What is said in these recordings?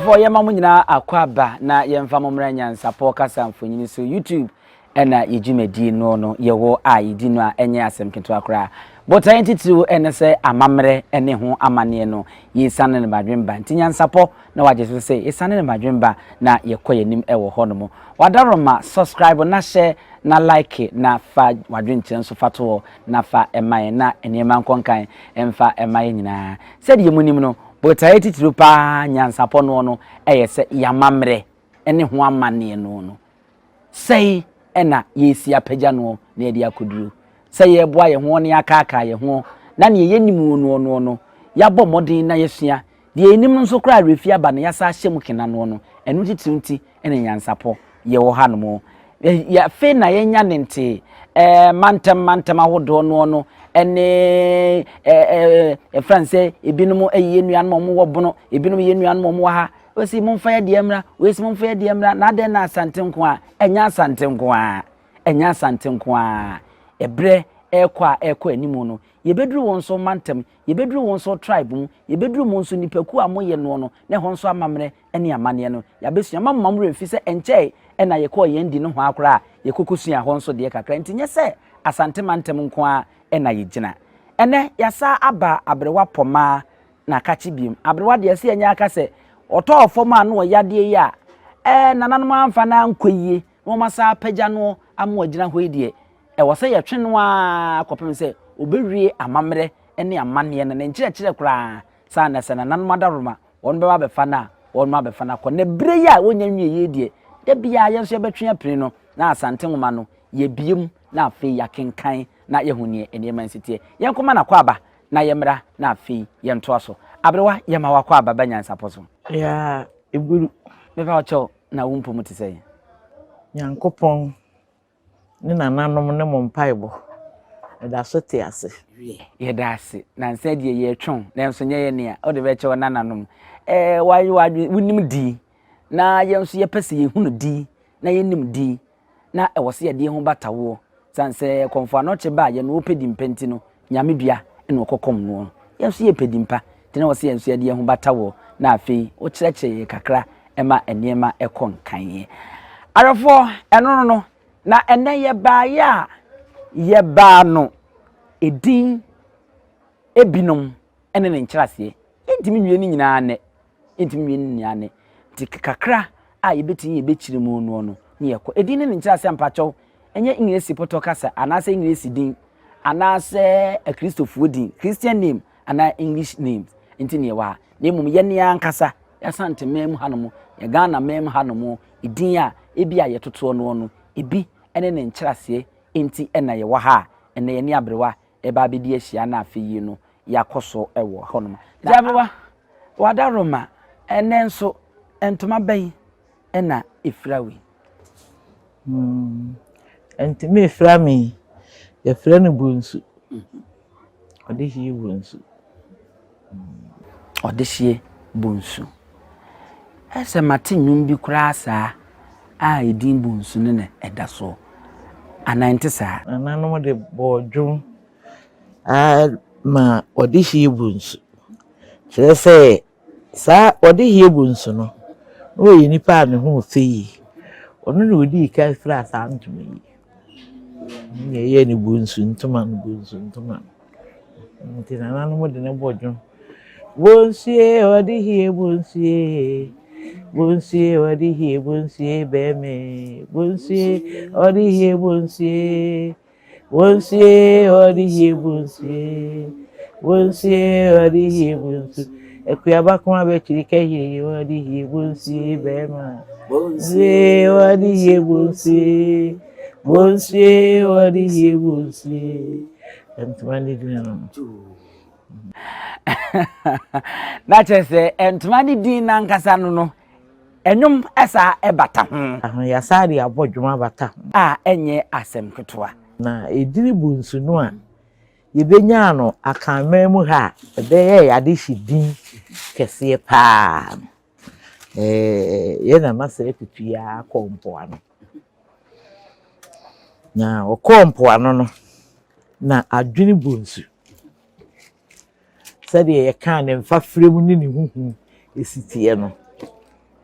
Abusuafoɔ, yɛma mo nyinaa akwaaba na yɛmfa mo mmra Nyansapɔ kasa mfonini so, YouTube, ɛna yɛ dwumadie no no yɛwɔ a yɛdi no a ɛnyɛ asɛm ketewa koraa. Botaeɛ titiriw ɛne sɛ amammerɛ ne ho amanneɛ no yɛsiane no badwemba, nti Nyansapɔ na wagye so sɛ yɛsiane no badwemba na yɛkɔ yɛnim ɛwɔ hɔ nom. Wadaroma, subscribe na hyɛ na like na fa wadwenkyerɛ nso fa to hɔ na fa ɛma yɛn na nneɛma nkɔnkan ɛmfa ɛma yɛn nyinaa. Sɛdeɛ mu nim no, botaeɛ titiriw paa Nyansapɔ noɔ no ɛyɛ sɛ yɛamammerɛ ne ho amanneɛ no sɛi ɛna yɛsi apagya noɔ na yɛde akɔduru sɛ yɛreboa yɛn ho ne yɛakaakaa yɛn ho na neɛ yɛnim wɔ noɔ no yɛabɔ mmɔden na yɛsua deɛ yɛnim no nso koraa refi aba na yɛasa ahyɛ mu kena noɔ no. Ɛno titiriw nti ɛna Nyansapɔ yɛwɔ ha nom. Yɛafei na yɛnya ne nte mantam mantam ahodoɔ noɔ no ɛne ɛfrɛ sɛ ebinom ɛyɛ nuanom a wɔwɔ Bono, ebinom yɛ nuanom a wɔwɔ ha, wɔsi momfa yɛ deɛ mmra, wɔsi momfa yɛ deɛ mmra. Na adɛn na Asante nko a? Ɛnyɛ Asante nko a, ɛnyɛ Asante nko a. Ɛberɛ ɛrekɔ a ɛrekɔ anim no, yɛbɛduru wɔn nso mantam, yɛbɛduru wɔn nso tribe mu, yɛbɛduru mo nso nipakuo a moyɛ noɔ no na ɛhɔ nso amammerɛ ne amanneɛ no yɛabɛsua. Ma mma mo werɛ mfi sɛ ɛnkyɛe ɛna yɛkɔɔ yɛn di no ho akora a yɛkɔkɔsua hɔ nso deɛ kakra, nti nyɛ sɛ Asante mantam nko a ɛna yɛgyina. Ɛnɛ yɛasa aba aberewa pɔmaa na akakye biem. Aberewa deɛ, sɛ yɛnyɛ aka sɛ ɔtɔɔ fam a na ɔyɛ adeɛ yi a nananom amfa no ankɔ yie na wɔn asa apagya no ama wagyina hɔ yi deɛ, ɛwɔ sɛ yɛtwe no ara kɔpem sɛ ɔbɛwie amammerɛ ne amanneɛ no ne nkyerɛkyerɛ koraa saa na sɛ nananom adaroma wɔn bɛba abɛfa no a, wɔn abɛfa no akɔ. Na berɛ yi a wɔnya nwie yie deɛ, da biara yɛn nso yɛbɛtwe apini no na Asante nwoma no yɛbie mu na afei yɛakenkan na yɛhu neɛ nneɛma nsi teɛ. Yɛnkɔma no akɔ aba na yɛmmra na afei yɛntoa so. Aberewa, yɛma wakɔ aba ba Nyansapɔ so. Ya eburu. Mefa ɔkyɛw, na wo mpom te sɛ? Nyankopɔn ne nananom ne mo mpaebɔ, ɛda so te ase. Yɛda ase. Nansa deɛ yɛtwe nanso nyɛ yɛ nea wode bɛkyɛ wo nananom. Wayɛ wadwe wonim di na yɛn nso yɛpɛ sɛ yɛhunu di na yɛnim di na ɛwɔ sɛ yɛde yɛn ho bata woɔ sane sɛ Kɔmfo Anɔkye ba a yɛne wopɛ di mpa nti no, Nyame dua na ɔkɔkɔm noɔ. Yɛn nso yɛpɛ di mpa nti na ɛwɔ sɛ yɛn nso yɛde yɛn ho bata woɔ na afei wokyerɛkyerɛ yɛn kakra ɛma nneɛma ɛkɔ nkan. Awɛfoɔ, ɛno no na ɛnɛ yɛbaeɛ a yɛbaa no edin ebinom ɛne ne nkyerɛaseɛ. Yɛntumi nwie ne nyinaa nnɛ, yɛntumi nwie ne nyinaa nnɛ, nti kakra a yɛbɛtumi yɛbɛkyerɛ mu noɔ no ne yɛkɔ edin ne ne nkyerɛaseɛ. Mpakyɛw, ɛnyɛ English pɔtɔ kasa anaasɛ English din anaasɛ Akristofoɔ din, Christian name anaa English names nti ne yɛwɔ ha, na mmom yɛne ankasa yɛasante man mu hanom, yɛ Ghana man mu hanom, edin a ebi a yɛtotoɔ noɔ no ebi ne ne nkyerɛaseɛ nti ɛna yɛwɔ ha a ɛnɛ yɛne aberewa ɛba abɛdi ahyia na afei yi no yɛakɔ so wɔ hɔnom. Nti aberewa, wadaroma, ɛnɛ nso ntoma bɛn ɛna efira wei? Ntoma efira me, yɛfrɛ no bonsu. Ɔde hie bonsu. Ɔde hyeɛ bonsu. Ɛsɛ mate nnwom bi koraa saa a edin bonsu no na ɛda so anaa nte saa? Nananom de bɔɔ dwom ma ɔde hie bonsu. Kyerɛ sɛ saa ɔde hie bonsu no, na ɔyɛ nipa a ne ho fɛ yie. Ɔno na odii kan fira saa ntoma yi. Na ɛyɛ ne bonsu ntoma no, bonsu ntoma no. Nti nananom de ne bɔ dwom. Bonsue ɔde hie bonsue, bonsue ɔde hie bonsue bɛɛmɛ, bonsue ɔde hie bonsue, bonsue ɔde hie bonsue, bonsue ɔde hie bonsu. Akuaba ko abɛkyiri kɛyɛ ɔde hie bonsue bɛɛma, bonsue ɔde hie bonsue, bonsue ɔde hie bonsue. Ntoma ne din no. Na kyerɛ sɛ ntoma ne din nankasa no ɛnwom ɛsa ɛbata ho. Aho yɛasa de abɔ dwom abata ho. A ɛnyɛ asɛm ketewa. Na edin bonsu no a yɛbɛnyaa no Akanman mu ha a ɛbɛyɛ yɛ adehye din kɛseɛ paa no. Yɛn nana sɛ tutu yi ara kɔɔ mpoano. Na ɔkɔɔ mpoano no, na adwene bonsu. Sɛdeɛ yɛkaa ne mfafrɛ mu ne ne huhu esi teɛ no.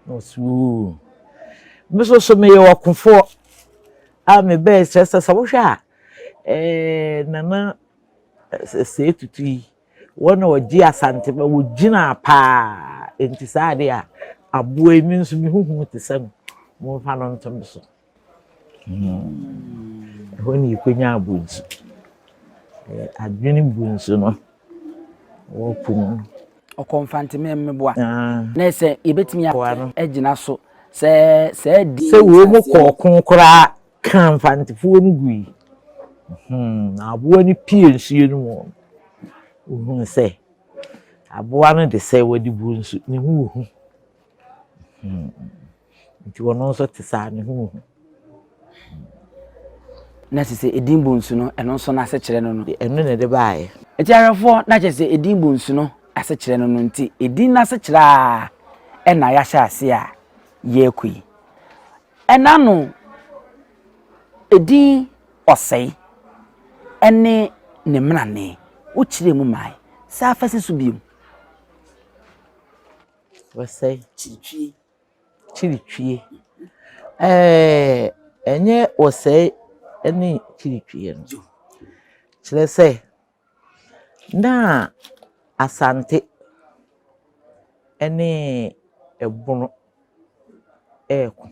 Na ɔse oo. Me nso so meyɛ ɔkofoɔ a mebɛɛ kyerɛ sɛ sɛ wohwɛ a ɛɛ Nana Sɛɛ Tutu yi wɔn na wɔgye Asante ma wɔgyinaa paa nti saa adeɛ a aboa yi me nso me ho hu te sɛ no momfa no nto me so. Ɛhɔ na yɛkɔnyaa bonsu. Adwene bonsu no wɔ po mu. Ɔkɔ Mfantse Mmeboa. Na sɛ yɛbɛtumi agyina so sɛ saa din. Sɛ wei mu kɔ ɔko koraa kaa Mfantefoɔ no gui. Na aboa no pue nsuo no mu no, wohuu sɛ aboa no de sɛ wɔde bonsu, ne ho wɔ hu. Nti ɔno nso te saa, ne ho hu. Na kyerɛ sɛ edin bonsu no, ɛno nso n'asekyerɛ no no. Ɛno na ɛde baeɛ. Nti ahwɛfoɔ, na kyerɛ sɛ edin bonsu no asekyerɛ no no nti edin n'asekyerɛ a ɛna yɛahyɛ ase a yɛrekɔ yi. Ɛna no edin ɔsɛe ɛne ne mmerane, wokyerɛɛ mu mae. Saa fa si so bio. Ɔsɛe. Kyiritwie. Kyiritwie. Ɛɛ ɛnyɛ ɔsɛe ne kyiritwie no. Kyerɛ sɛ, na Asante ne Ɛbono reko.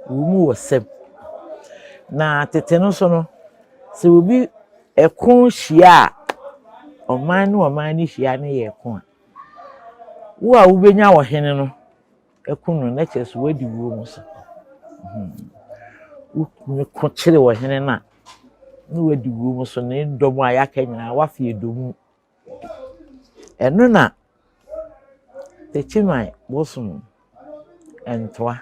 Wɔn mu wɔ sɛm. Na tete no nso no, sɛ obi ɛko hyia a, ɔman ne ɔman no hyia no yɛ ɛko a, Wo a wobɛnya ɔhene no aku no na kyerɛ sɛ woadi wuo mu so. Wotumi ko kyere ɔhene no a, na woadi wuo mu so ne dɔm a yɛaka nyinaa woafe ɛdɔm mu. Ɛno na Techiman bosom ntoa.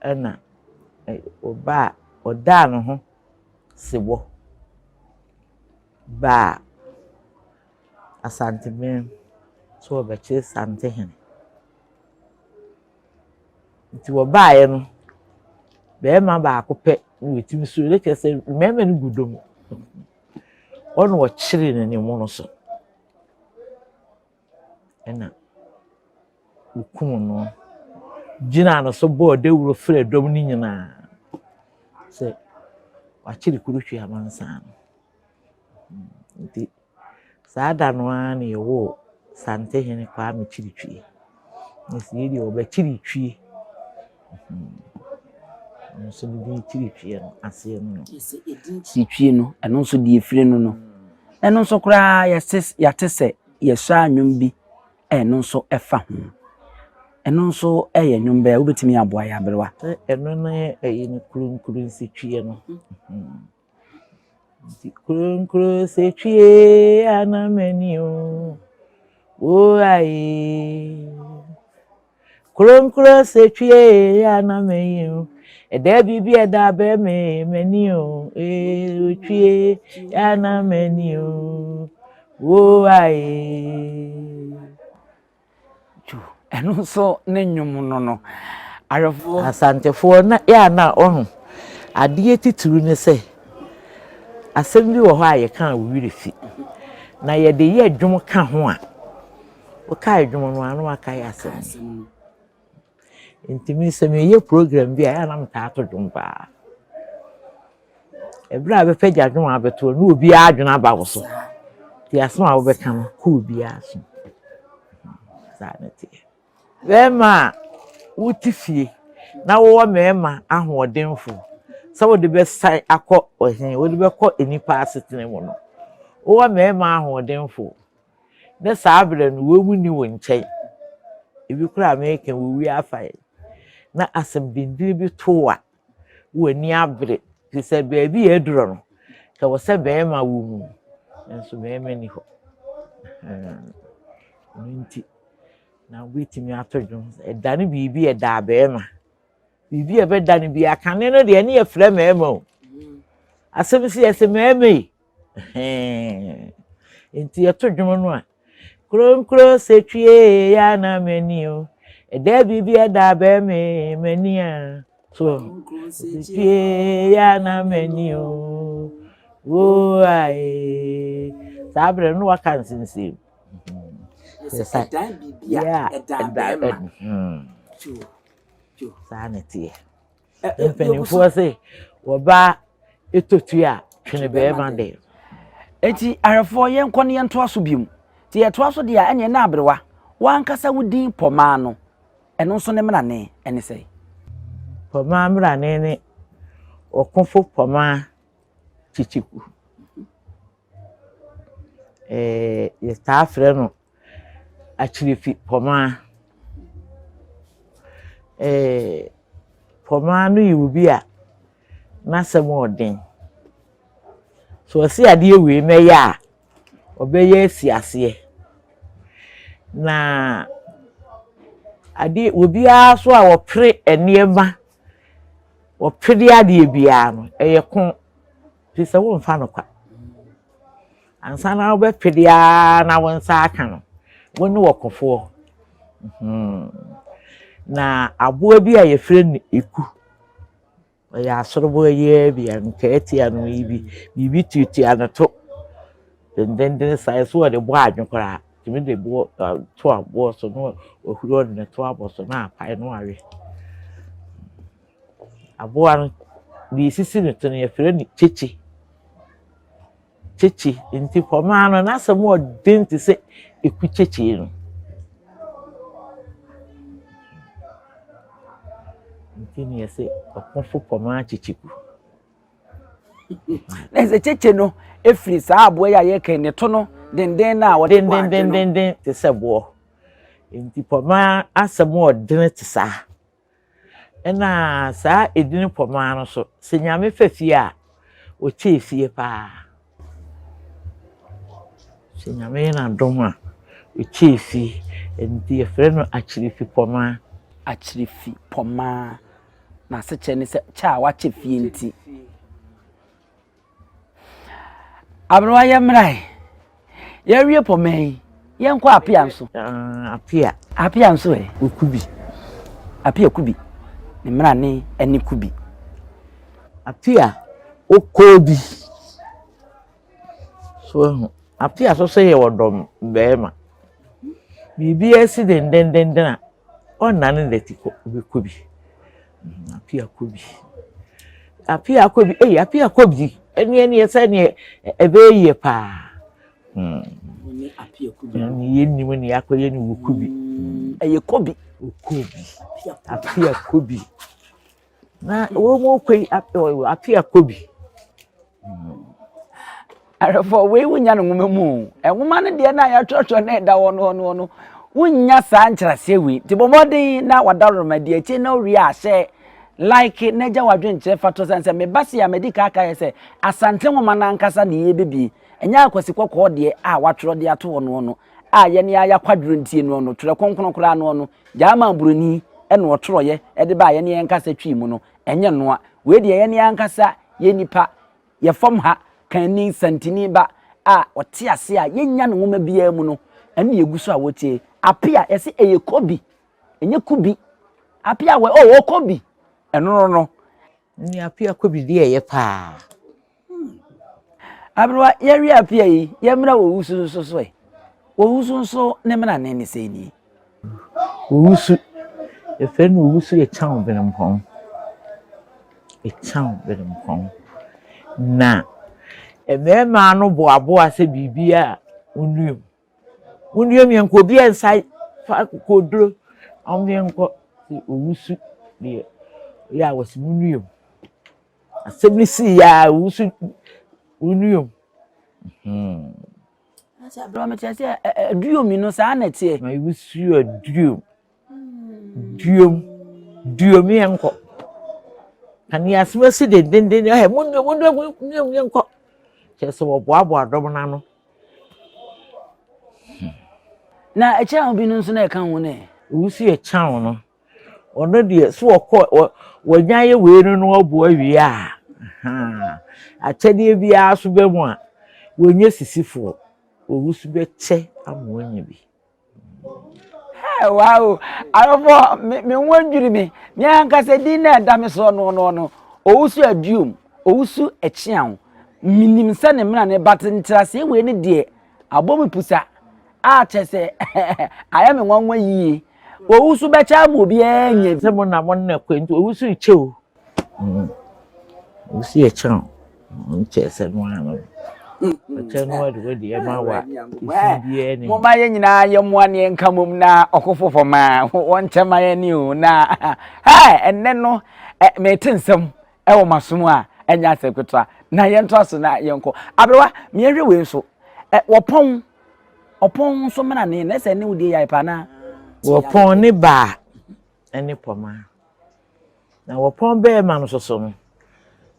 Ɛna ɔbaa ɔdaa ne ho sebɔ baa Asanteman sɛ ɔrebɛkyere Santehene. Nti wɔbaeɛ no, barima baako pɛ na ɔtumi so, ne kyerɛ sɛ mmarima no gu dɔm. Ɔna ɔkyeree no ne mono so. Ɛnna wokum no gyinaa no so bɔɔ dawuro frɛɛ dɔm no nyinaa sɛ wakyere Kuruhwe amansan no. Nti saa da no ara na yɛwoo Santehene Kwame Kyiritwie. Na sɛ yei deɛ ɔbɛkyiri twie. Ɛno nso ne din Kyiritwie no aseɛ no no. Kyiritwie no, ɛno nso deɛ ɛfiri no no. Ɛno nso koraa yɛte yɛate sɛ yɛsua nnwom bi a ɛno nso ɛfa ho. Ɛno nso yɛ nnwom bɛn a wobɛtumi aboa yɛ aberewa? Sɛ ɛno ne ɛyi no kuronkuronsetwie no. Nti kuronkuronsetwie anamani o, wo aye. Kronkron setwie ya na meyi o. Ɛda biribi ɛda abɛ me m'ani o. Ee otwie ya na m'ani o. Wo aye. Ɛno nso ne nnwom no no. Awerɛfoɔ. Asantefoɔ na yɛ a na ɔho adeɛ titiriw ne sɛ asɛm bi wɔ hɔ a yɛka a wo werɛ fi na yɛde yɛ dwom ka ho a Wokae dwom no a na wakae asɛm no. Nti me sɛ meyɛ program bi a ɛyɛ a na metaa to dwom paa. Ɛberɛ a bɛpɛgya dwom a bɛto no obiara adwene aba wo so. Nti asɛm a wobɛka no kɔ obiara so. Saa na ɛteɛ. Bɛrima a wote fie na wowɔ mmarima ahoɔdenfo sɛ wode bɛsan akɔ ɔhe, wode bɛkɔ nnipa asetena mu no, wowɔ mmarima ahoɔdenfo Na saa berɛ no wɔn nni wo nkyɛn. Ebi koraa a mereka wɔwie afa yɛn. Na asɛm dendene bi to wo a, w'ani abere. Te sɛ baabi a aduro no, ka wɔ sɛ bɛrima wɔ mu, nanso bɛrima nni hɔ. Ɛno nti, na wobɛtumi ato dwom. Ɛdane biribi a ɛdaa bɛrima. Biribi a ɛbɛda no bi akane no deɛ ɛne yɛfrɛ mmarima o. Asɛm si yɛsɛ mmarima yi. Nti yɛto dwom no a, kronkro setwie ya na m'ani o. Ɛda biribi ɛda bɛrima m'ani a. So setwie ya na m'ani o. Wo ae. Saa berɛ no waka nsensɛm. Ɛdan biribi a ɛdan bɛrima. Saa na ɛteɛ. Mpanimfoɔ se wɔba ɛtɔ a twene bɛrima de. Eti ahwɛfoɔ yɛnkɔ ne yɛntoa so biom. Nti yɛtoa so deɛ a ɛneɛ na aberewa wankasa wo din pɔmaa no ɛno nso ne mmerane ɛne sɛ. Pɔmaa mmerane ne ɔkofo pɔmaa kyekyeku. Ɛɛ yɛtaa frɛ no akyirifi pɔmaa. Ɛɛ pɔmaa no yɛ obi a n'asɛm ɔden. So ɔsi adeɛ wei mɛyɛ a, ɔbɛyɛ asi aseɛ. Na adeɛ obiara so a wɔpere nneɛma, wɔpere adeɛ biara no, ɛyɛ ko. Firi sɛ womfa no kwa. Ansa na wobɛpere ara na wo nsa aka no, wo ne ɔkofoɔ. Na aboa bi a yɛfrɛ no eku, ɔyɛ asoroboa yi ara bi a nkaatia no yi bi, biribi tuatua ne to dendenden saa ɛsɛ wɔde bɔ adwo koraa. Tumi de boɔ to aboɔ so na wahuri ɔde ne to abɔ so na apae na wawe. Aboa no, deɛ esisi ne to no yɛfrɛ no kyekye. Kyekye nti pɔmaa no n'asɛm ɔden te sɛ eku kyekye no. Nti ne yɛsɛ ɔkofo pɔmaa kyekyeku. Na sɛ kyekye no efiri saa aboa yi a yɛka ne to no denden no a wɔde bɔ adwe no. Dendendenden te sɛ boɔ. Nti pɔmaa asɛm ɔdene te saa. Ɛna saa edini pɔmaa no so, sɛ Nyame fa fie a, ɔkyɛɛ fie paa. Sɛ Nyame yɛ n'adom a, ɔkyɛɛ fie. Nti yɛfrɛ no akyirifi pɔmaa. Akyirifi pɔmaa. N'asekyerɛ ne sɛ kyɛ a wakyɛ fie nti. Aberewa yɛ mmra yi. Yɛawie pɔmɛ yi, yɛnkɔ apea nso. Ah, apea. Apea nso ɛ. Okubi. Apea kubi. Ne mmra ne ɛne kubi. Apea okoobi. So ahu. Apea so sɛ yɛ ɔdɔm bɛrima. Biribi asi dendendenden a, ɔnnane n'ati kɔ, ɔbɛkɔ bi. Apea kɔ bi. Apea kɔ bi, ei apea kɔ bi. Ɛneɛ neɛ sɛ neɛ ɛbɛyɛ yie paa. Ɛne yɛnnim ne akɔyɛ ne wɔ kɔ bi. Ɛyɛ kɔ bi. Ɔkɔ bi. Apea kɔ bi. Na wɔn mu kɔ yi apea kɔ bi. Ahwɛfoɔ wei wonya no nwoma mu o. Nwoma no deɛ no a yɛatwerɛtwerɛ na ɛda hɔ no no no wonya saa nkyerɛaseɛ wei. Nti bɔ mmɔden na wadaworoma di akyire na wowie a hyɛ like na gya w'adwenkyerɛ fa to sane sɛ meba se a madi ka aka yɛ sɛ Asante nwoma no ankasa ne yɛbɛbie. Ɛnyɛ akwasi kɔkɔɔ deɛ a watwerɛ de ato hɔ no no a yɛne a yɛakwadwerɛ ntie no no twerɛ kronkron koraa no no gyaa buroni ɛna ɔtwerɛeɛ ɛde baa yɛne yɛn kasa twi mu no ɛnyɛ noa. Wei deɛ yɛne ankasa yɛ nipa yɛ fam ha kanni santini ba a ɔte ase a yɛnya no nwoma biara mu no ɛne yɛgu so a wɔtie apea yɛsɛ ɛyɛ kobi ɛnyɛ kubi apea wɔ ɔ ɔkɔ bi ɛno no no. Ne apea kɔ bi deɛ ɛyɛ paa. Aberewa yɛwie apea yi yɛmmra wɔ wusu nso so ɛ wɔ wusu nso ne mmra ne ne sɛ nie. Owusu yɛfrɛ no owusu yɛ kyɛn benempɔn. Ɛkyɛn benempɔn. Na mmarima no boaboa sɛ biribi a wonnuam. Wonnuam yɛnkɔ obi a nsa fa koduro ɔmo yɛnkɔ owusu deɛ ɔyɛ a wɔsi wonnuam. Asɛm no sii yɛ a owusu wonnuam. Aberewa mekyerɛ sɛ aduomi no saa na ɛteɛ. Na owusu aduom. Duom. Duom yɛnkɔ. Kanea asɛm asi dendenden ɛhɛ munnuam munnuam munnuam yɛnkɔ. Kyerɛ sɛ wɔboaboa dɔm no ano. Na ɛkyɛn bi no nso na ɛka ho ne. Owusu yɛ kyɛn no. Ɔno deɛ so wɔkɔ wɔ wɔnya yɛ wei no na wɔboa wie a akyɛdeɛ biara so bɛ mu a wɔnyɛ sisifoɔ. Owusu bɛkyɛ ama wɔanya bi. Hey, wow. Arɔfo, me me ho adwiri me. Me ankasa din na ɛda me soɔ no no no. Owusu aduom, owusu ɛkyeaw. Minim sɛ ne mmara ne but nkyerɛaseɛ wei ne deɛ abɔ me pusa. A kyɛ sɛ ayɛ me nwanwa yie. Owu so bɛkyɛ ama obiara anya bi. Sɛ mo na mo nna kɔ nti owu so rekyɛ o. Owu so yɛ kyɛn o. Nkyɛ sɛ no ano. Ɔkyɛ no ɔde wadi ɛma wa. Efi biara ni. Mo ma yɛn nyinaa yɛ mmoa ne yɛn nka mom na ɔkofo fam a wɔnkyɛ ma yɛn ni o na hɛ ɛnnɛ no mete nsɛm ɛwɔ m'asom a ɛnyɛ asɛm ketewa na yɛntoa so na yɛnkɔ aberewa meyɛhwɛ wei nso ɛ wɔpɔn ɔpɔn nso mena ne na ɛsɛ ne wo die yɛ pa na wɔpɔn ne baa ne pɔma na wɔpɔn bɛrima no soso no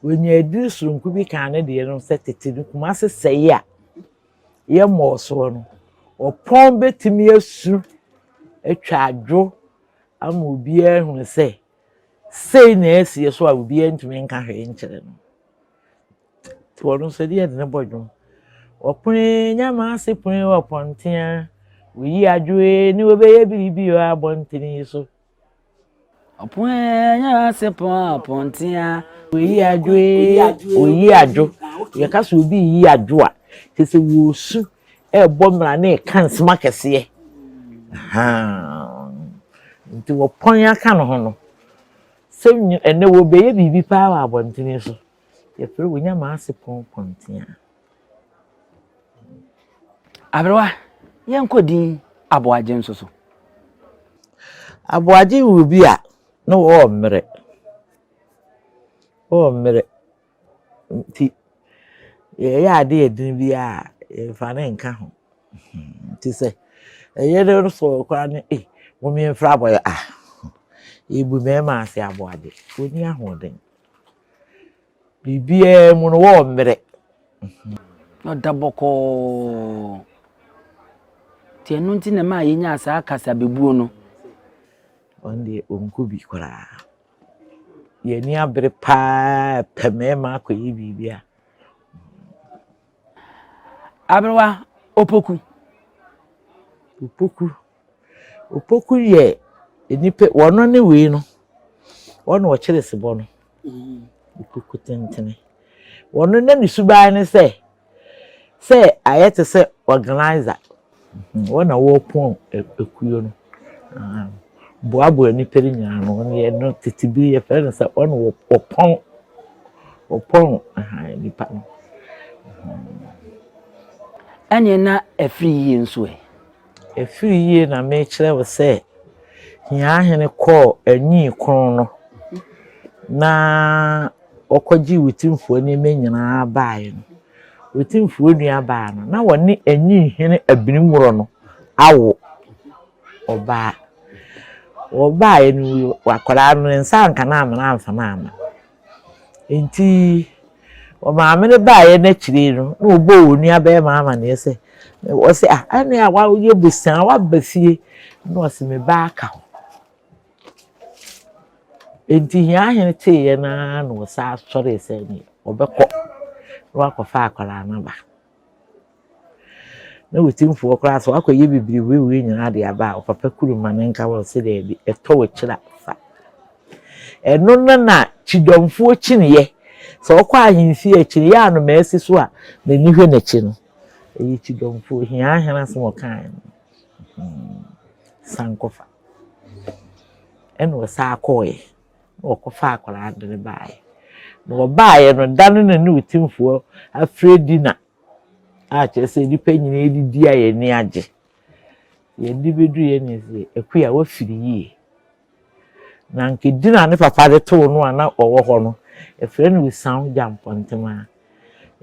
wɔnya aduru soronko bi kaa ne deɛ no sɛ tete no Kumase sɛe a yɛ mmɔɔ soɔ no wɔpɔn bɛtumi asu atwa adwo ama obiara ahunu sɛ Sei na ɛresie so a obiara ntumi nka hwee nkyerɛ no. Nti ɔno nso ɛdeɛ de ne bɔ dwom. Wɔpone nyama ase pone wɔ pɔntea, woyi adwoe ne wɔbɛyɛ biribi wɔ abɔntene yi so. Ɔpone nyama ase pone wɔ pɔntea. Woyi adwoe, woyi adwo. Yɛka sɛ obi yi adwo a, kyerɛ sɛ wɔresu ɛrebɔ mmara ne reka nsɛm akɛseɛ. Nti wɔpɔn aka ne ho no, sɛ ɛnɛ wɔbɛyɛ biribi paa wɔ abɔntene so, yɛfrɛ wɔ nyama ase pɔn pɔntea. Aberewa, yɛnkɔ din Aboagye nso so. Aboagye wɔ bi a na wɔwɔ mmerɛ. Wɔwɔ mmerɛ. Nti yɛyɛ ade yɛ den biara a, yɛmfa no nka ho. Nti sɛ ɛyɛ no sɔɔ koraa no, ei, mom yɛmfrɛ abɔyɛ ah, yɛbu mmarima ase aboade. Wɔnni ahoɔden. Biribiara mu no wɔwɔ mmerɛ. Ɔda bɔkɔɔ. Nti ɛno nti na ɛmaa yɛnyaa saa kasabebuo no. Ɔno deɛ ɔnkɔ bi koraa. Yɛn ani abere paa repɛ mmarima akɔyɛ biribi a. Aberewa Opoku. Opoku. Opoku yɛ nipa wɔno ne wei no wɔn na ɔkyere sebɔ no. Opoku tentene. Wɔno na ne suban ne sɛ sɛ ayɛ te sɛ organizer. Wɔn na wɔrepɔn ekuo no. Boaboa nnipa no nyinaa ano. Wɔn yɛ no tete bi yɛfrɛ no sɛ wɔn na wɔpɔn wɔpɔn nnipa no. Ɛneɛ na ɛfiri yie nso ɛ? Ɛfiri yie na mekyerɛ wo sɛ Hiahene kɔɔ Anyi kron no na ɔkɔgyee Otumfoɔ nneɛma nyinaa baeɛ no, Otumfoɔ nua baa no, na wɔne Anyi hene Abiniworɔ no awo ɔbaa. Wɔbaeɛ no, akwadaa no ne nsa anka no amena amfa no amma. Nti ɔmaame no baeɛ no akyire no, na ɔbɔɔ wɔn nua bɛrima amaneɛ sɛ, ɔse ah, ɛne a woayɛ bosaa woaba fie, na ɔse me ba aka hɔ. Enti Hiahene teeɛ no ara na ɔsan sɔree sɛ neɛ ɔbɛkɔ na wakɔfa akwadaa no aba. Na Otumfoɔ koraa sɛ wakɔyɛ bebree wei nyinaa de aba a, ɔpapa kuru ma no nka wɔn sɛ daabi, ɛtɔ w'akyiri a fa. Ɛno no na kyidɔmfoɔ kyiniiɛ. Sɛ ɔkɔ ahemfie a kyiniiɛ a anomaa si so a n'ani hwɛ n'akyi no, ɛyɛ kyidɔmfoɔ. Hiahene asɛm a ɔkaeɛ no, hmm, san kɔfa. Ɛna ɔsan kɔeɛ na ɔkɔfaa akwadaa no de no baeɛ. Na ɔbaeɛ no, da no na ne Otumfoɔ afrɛ dina a kyerɛ sɛ nnipa nyinaa didi a yɛn ani agye. Yɛn de bɛduruiɛ no yɛsɛ Akua wafiri yie. Na anka din a ne papa de too no a na ɔwɔ hɔ no, yɛfrɛ no Osaw Gyampɔntemaa.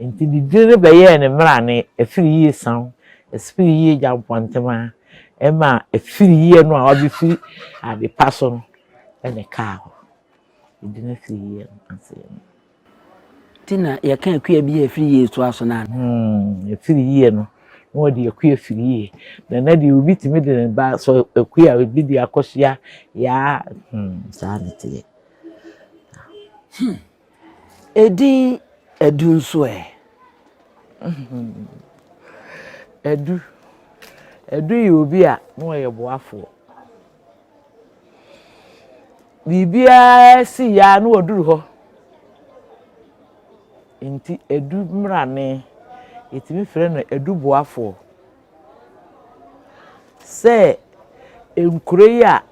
Nti ne din no bɛyɛɛ ne mmarane, Afiri Yie Saw, Afiri Yie Gyampɔntemaa, ɛma Afiri Yie no a wabɛfiri ade pa so no na ɛkaa hɔ. Edin Afiri Yie no aseɛ no. Nti na yɛka akua bi a ɛfiri yie toa so no ana? Hmm, ɛfiri yie no, na wɔde akua firi yie. Na na deɛ obi tumi de ne ba sɔ akua a obi de akɔsoa yaa, hmm, saa na ɛteɛ. Hmm. Edin Adu nso ɛ? Adu. Adu yɛ obi a na ɔyɛ boafoɔ. Biribiara si yɛ a na waduru hɔ. Nti Adu mmrane, yɛtumi frɛ no Adu boafoɔ. Sɛ nkuro yi a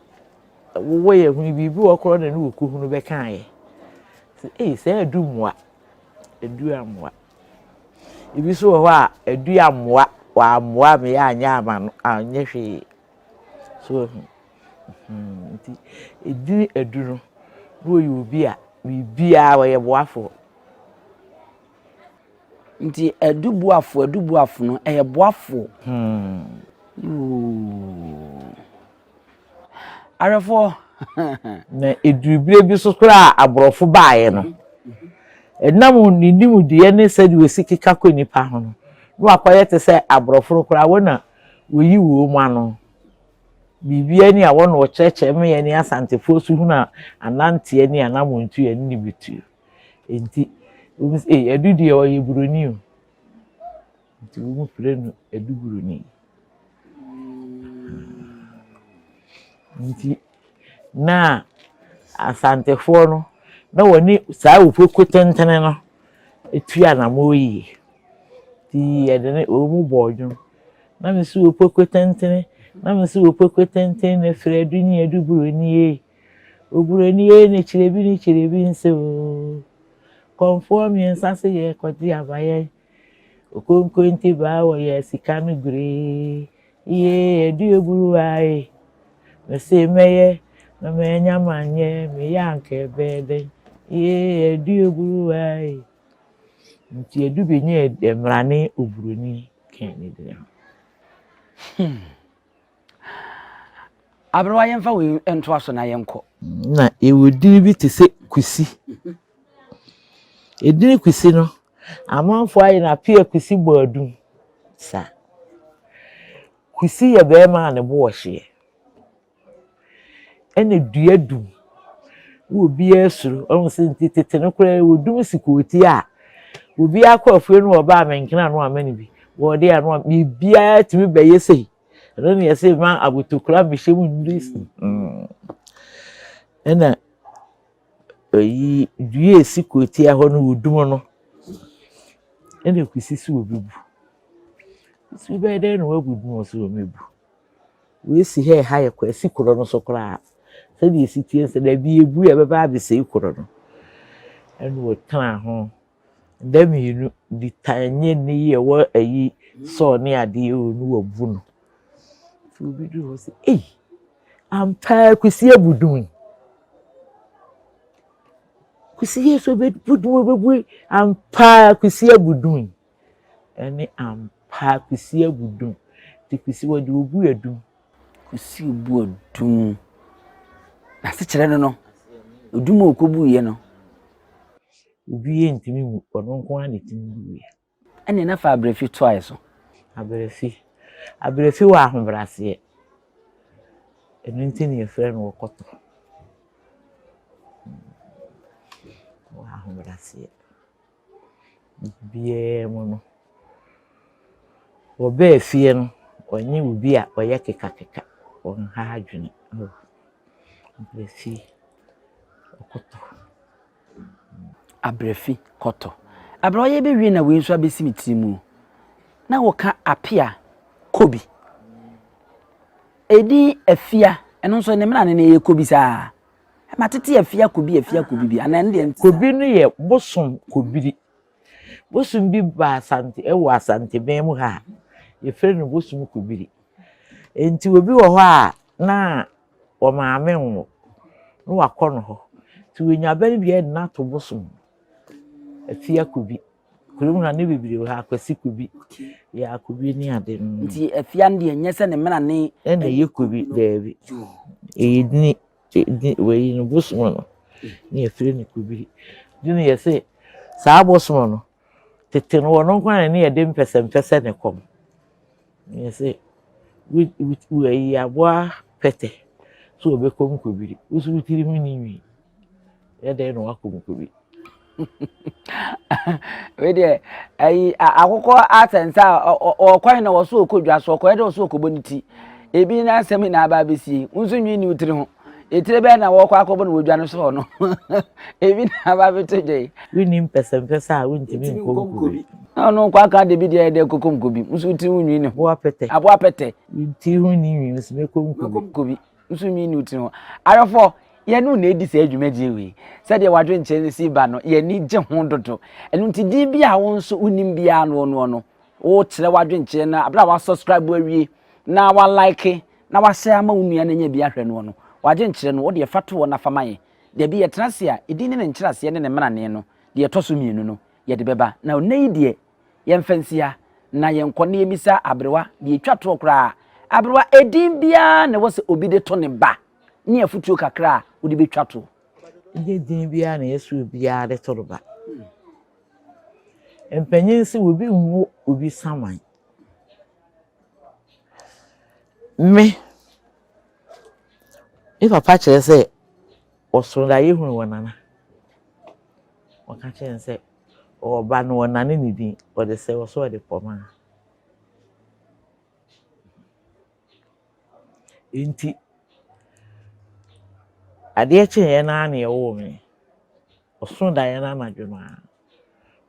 wɔwɔ yɛn ho yi, biribi wɔ korɔ na ne wɔ kuhunu bɛkaeɛ. Sɛ ei sɛ adu mmoa, adu ammoa. Ebi nso wɔ hɔ a, adu ammoa, wammoa me anyɛ ama no, anyɛ hwee. So wahu? Hmm, nti edin adu no, na ɔyɛ obi a biribiara ɔyɛ boafoɔ. Nti adu boafo, adu boafo no, ɛyɛ boafoɔ. Hmm. Yoo. Awerɛfoɔ. Na ɛduru berɛ bi so koraa a aborɔfo baeɛ no, ɛnam ne nimdeɛ ne sɛdeɛ ɔsi keka kɔ nnipa ho no, na wakɔyɛ te sɛ aborɔfo no koraa wɔn na wɔyi wɔn mu ano. Biribiara ni a wɔn na wɔkyerɛkyerɛ ma yɛne Asantefoɔ so hunu ananteɛ ne anammɔntuo ne ne bɛtuo. Enti, wɔn sɛ, ei, Adu deɛ ɔyɛ buroni o. Nti wɔfrɛ no Aduburoni. Nti na Asantefoɔ no, na wɔne saa Opoku tentene no tu anamɔ yie. Nti yɛde ne wɔn bɔɔ dwom. Na me se Opoku tentene, na me se Opoku tentene na firi Adu ne Aduburoni ei. Oburoni ei ne kyerebi ne kyerebi nse oo. Kɔmfoɔ mmiɛnsa se yɛrekɔgye abayɛn. Okonkonti baa wɔ yɛ sika no guree Iyee adu aburuwa ee Mese mɛyɛ na manya manyɛ meyɛ anka ɛbɛyɛ dɛn Iyee adu aburuwa ee Nti adu bɛnya mmrane oburoni kɛn ne dene ho. Hmm. Aberewa yɛmfa wei ntoa so na yɛnkɔ. Na yɛwɔ dini bi te sɛ kusi. Edini kusi no, amanfoɔ ayɛ no apea kusi bɔ adum saa. Kusi yɛ barima a ne bo wɔ hyeɛ. Ɛna dua dum. Na obiara suro. Ɔhu sɛ nti tete no koraa yɛwɔ dum si kootia a, obiara kɔ afuo no ɔba a menkena no ama no bi. Wɔde ano a biribiara tumi bɛyɛ sei. Ɛno na yɛsɛ ma abotokura mehyɛ mu nnuru si. Ɛna ɛyi dua a esi kurotia hɔ no wɔ dum no ɛna Kwesi sɛ ɔbɛbu. Kwesi wobɛyɛ dɛn na woabu dum? Ɔse ɔmmɛbu. Wei si ha ɛha yɛ kɔ asi kuro no so koraa. Sɛdeɛ ɛsi teɛ sɛ dabi yɛbu a ɛbɛba abɛsɛe kuro no. Ɛna ɔtenaa ho. Da mmienu de tan nyɛ nnɛ yi a ɛwɔ ayi sɔɔ ne adeɛ o ne wabu no. Nti obi duru hɔ sɛ ei ampa ara Kwesi abu dum yi. Kwesi yɛ sɛ ɔbɛbu dum ɔbɛbu yi ampa ara Kwesi abu dum yi. Ɛne ampa ara Kwesi abu dum. Nti Kwesi wɔde obu adum. Kwesi obu adum. N'asekyerɛ no no, odum a ɔkɔbuiɛ no. Obiara ntumi nwu, ɔno nko ara na ɛtumi wuiɛ. Ɛnneɛ na fa Abrɛfi toaeɛ so. Abrɛfi. Abrɛfi wɔ ahobrɛaseɛ. Ɛno nti na yɛfrɛ no ɔkɔtɔ. Wɔ ahobrɛaseɛ. Biribiara mu no, wɔbaa fie no, ɔnyɛ obi a ɔyɛ kekakeka, ɔnha adwene. Abrɛfi, ɔkɔtɔ. Abrɛfi kɔtɔ. Abrɛ ɔyɛ bɛwie na wei nso abɛsi me tiri mu. Na wɔka apea kobi. Ɛdin afia, ɛno nso ne mmara no ɛyɛ kobi saa. Ɛma tete afia kobi afia kobi bi anaa ɛno deɛ nte saa. Kobi no yɛ bosom kobiri. Bosom bi ba Asante ɛwɔ Asantebɛn mu ha a yɛfrɛ no bosom kobiri. Nti obi wɔ hɔ a na wɔmaame nwo na wakɔ no hɔ. Nti wɔnya ba no bi a ɛde no ato bosom Afia Kobi. Kurom ha ne bebree wɔ ha Akwasi Kobi, yɛ Akobi ne ade no. Nti Afia no deɛ nyɛ sɛ ne mmena ne. Ɛna ɛyɛ Kobi daabi. Ɛyɛ dini di wei no bosom no ne yɛfrɛ no Kobi. Dini yɛ sɛ saa bosom no tete no wɔn nko ara ne yɛde mpɛsɛmpɛsɛ ne kɔm. Yɛse wo wo ayi aboa pɛtɛ sɛ ɔbɛkɔ nkɔbiri wo so wo tiri ho nni nwi yɛ dɛn na wakɔ nkɔbiri. Wei deɛ ayi akokɔ asɛnsa a ɔkwan na wɔso ɔkɔ dwa so ɔkɔyɛ dɛ ɔso ɔkɔbɔ ne ti ebi n'asɛm na aba abɛsie nso nwi ni wo tiri ho etire bɛyɛ na wɔkɔ akɔbɔ no wɔ dwa no so no ebi na aba abɛto dwa yi. Wonni mpɛsɛmpɛsɛ a wontumi nkɔ nkɔbiri. Na ɔno nkɔ aka de bi deɛ ɛdɛ kokom kobi. Nso tiri ho nwi ne ho. Aboa pɛtɛ. Aboa pɛtɛ. Tiri ho ni nwi nso mɛkɔ nkobi. Mɛkɔ nkobi. Nso nwi ne tiri ho. Ayɔfo, yɛne wo na edi saa dwumadie wei. Sɛdeɛ w'adwenkyerɛ no si ba no, yɛn ani gye ho dodo. Ɛno nti din bi a wo nso wonim biara no noɔ no, wokyerɛ w'adwenkyerɛ no abere a wasubscribe awie na walike na wahyɛ ama wo nua no anya bi ahwɛ noɔ no, w'adwenkyerɛ no wodeɛ fa to hɔ na fa ma yɛn. Dabi, yɛtena ase a, edin ne ne nkyerɛaseɛ ne ne mmarane no, deɛ ɛtɔ so mmienu no, yɛde bɛba. Na nnɛ yi deɛ, yɛmfa nsi ha na yɛnkɔ na yɛmmisa aberewa deɛ ɛtwa toɔ koraa. Aberewa, edin biara na ɛwɔ sɛ obi de to ne ba ne afotuo kakra a wode bɛtwa toɔ. Ɛnyɛ din biara na ɛyɛ sɛ obiara de to ne ba. Mpanyin se obi nwo obi saman. Me, me papa kyerɛ sɛ ɔsoro daeɛ hunu wɔ nana. Ɔka kyerɛ no sɛ ɔwɔ ba no ɔnane ne din ɔde sɛ ɔsɛ ɔde pɔmaa. Nti adeɛ kyeeɛ no ara na yɛwoo me. Ɔsoo daeɛ no anadwo no ara.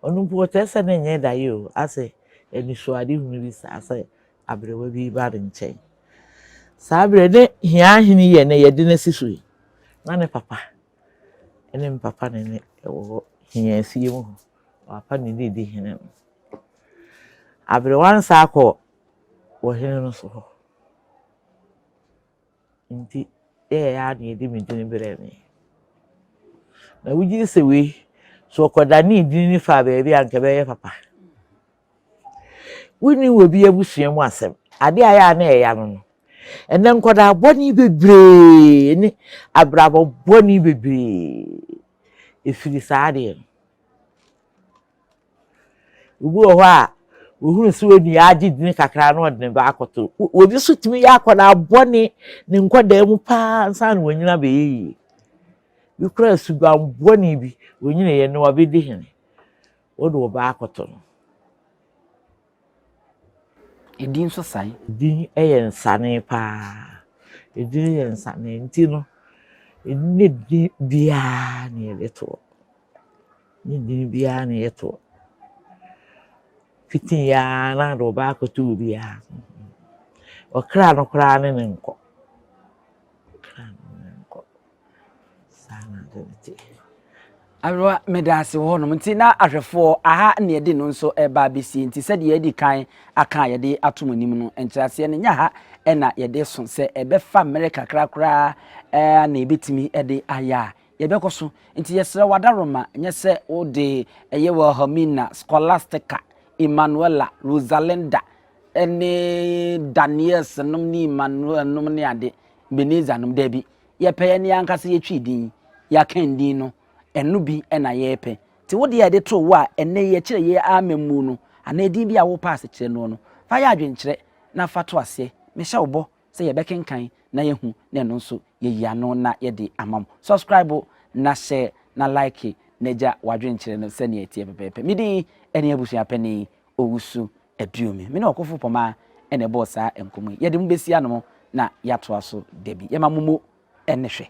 Ɔno mpo ɔkyerɛ sɛ na ɛnyɛ daeɛ o, asɛ anisoadehunu bi saa sɛ aberewa bi reba ne nkyɛn. Saa berɛ ne Hia hene yi a ɛnnɛ yɛde no asi so yi, na ne papa ne me papa ne ne wɔ hɔ Hia fie mu hɔ. Papa ne ne di hene no. Aberewa no san kɔ ɔhene no so hɔ. Nti yɛyɛ ara na yɛde me din brɛɛ me. Na wogye di sɛ wei, sɛ ɔkɔdanee din no faa baabi a anka ɛbɛyɛ papa. Wonni obi abusua mu asɛm. Ade a ɛyɛ a na ɛya no no. Ɛnnɛ nkwadaa bɔne bebree ne abrabɔ bɔne bebree ɛfiri saa adeɛ no. Obi wɔ hɔ a, ohunu sɛ onua agye dini kakra na ɔde ne ba akɔto. Obi nso tumi yɛ akwadaa bɔne ne nkwadaa mu paa ansa na wanyini abɛyɛ yie. Bi koraa suban bɔne bi, onyiniiɛ no wabɛdi hene. Wode wo ba akɔto no. Edin nso san. Edin yɛ nsane paa. Edin yɛ nsane nti no, ɛnyɛ din biara na yɛde toɔ. Ɛnyɛ din biara na yɛtoɔ. Fiti ara na wode wo ba akɔto obiara. Ɔkra no koraa ne no nkɔ. Ɔkra no ne no nkɔ. Saa na ade no te. Aberewa, meda ase wɔ hɔnom. Nti na ahwɛfoɔ, aha na yɛde no nso reba abɛsie. Nti sɛdeɛ yɛadi kan aka a yɛde ato mo anim no, nkyerɛaseɛ no nyɛ ha na yɛde so. Sɛ ɛbɛfa mmerɛ kakra koraa na yɛbɛtumi de ayɛ a, yɛbɛkɔ so. Nti yɛsrɛ wo adaworoma, nyɛ sɛ wode ɛyɛ Wilhelmina, Scholastica, Emmanuela, Rosalinda, ne Daniels nom ne Emmanuel nom ne ade, Ebenezer nom, daabi. Yɛpɛ yɛn ankasa yɛ Twi din, yɛakan din no, ɛno bi na yɛrepɛ. Nti wo deɛ a yɛde too wo a ɛnnɛ yi yɛkyerɛ yɛ amammuo no, anaa edin bi a wopɛ asekyerɛ noɔ no, fa yɛ adwenkyerɛ na fa to aseɛ. Mehyɛ wo bɔ sɛ yɛbɛkenkan na yɛahu na ɛno nso yɛayi ano na yɛde ama mo. Subscribe na share na like na gya w'adwenkyerɛ no sɛdeɛ ɛteɛ pɛpɛɛpɛ. Me din ne Abusuapanin Owusu Aduomi. Me ne Ɔkofo Pɔmaa na ɛbɔɔ saa nkɔmmɔ yi. Yɛde mo bɛsi anom na yɛatoa so da bi. Yɛma mo mo ne hwɛ.